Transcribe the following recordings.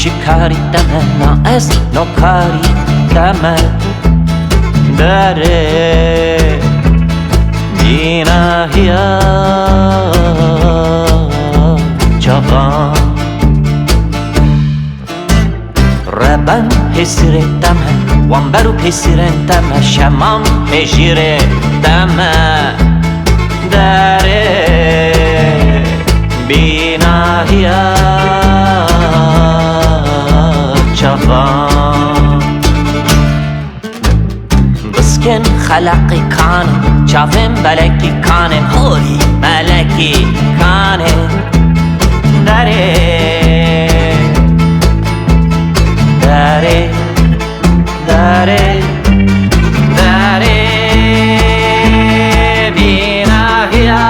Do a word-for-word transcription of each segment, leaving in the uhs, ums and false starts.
Şikarî te me, na ez nokarî te me. Derê bînahiya çavan. Reben pêsirê te me, wan ber û pêsirên te me, şeman pêjîrê te me. Derê bînahiya çavan. Biskên xeleqî kanê, çavên belekî kanê, holî melekî kanê. Derê, derê, derê, derê bînahiya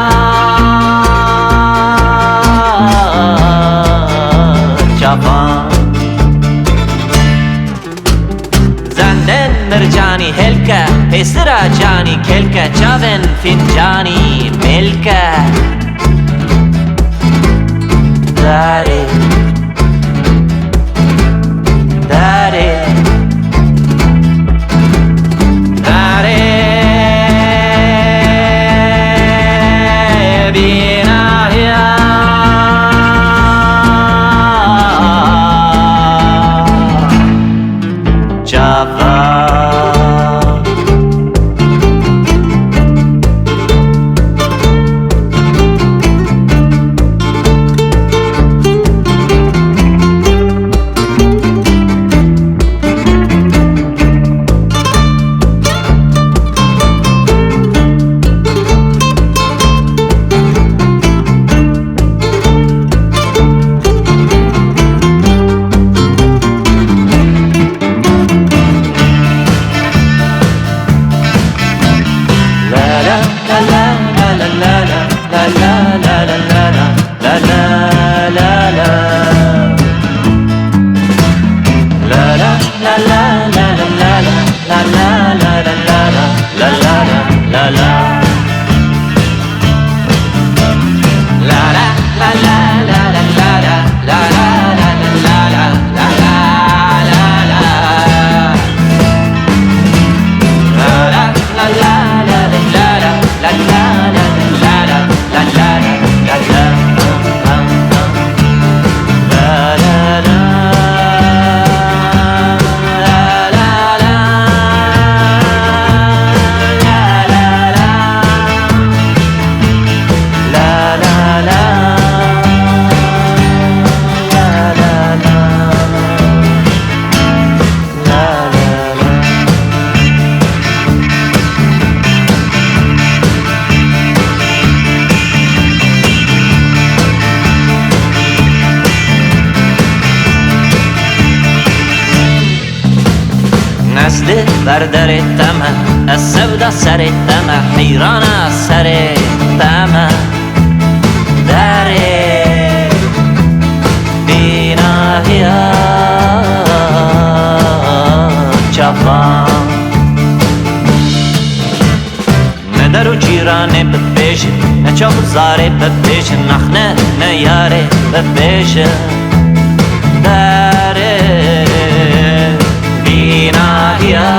çavan. Zendên mircanî hêlke, pêsira canî kêlke, çavên fîncanî mêlke. Darê, darê, darê bînahiya çavan. Neslê berderê te me, ez sewda serê te me, heyrana serê te me. Derê bînahiya çavan. Ne der û cîranê bibêjin, ne çav û zarê bibêjin, nax ne, ne yarê bibêjin. Derê bînahiya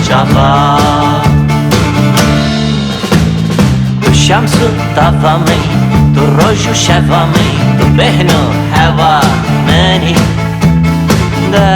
çavan. Tu şems û tava min î, tu roj û şeva min î, tu bêhn û hewa min î. De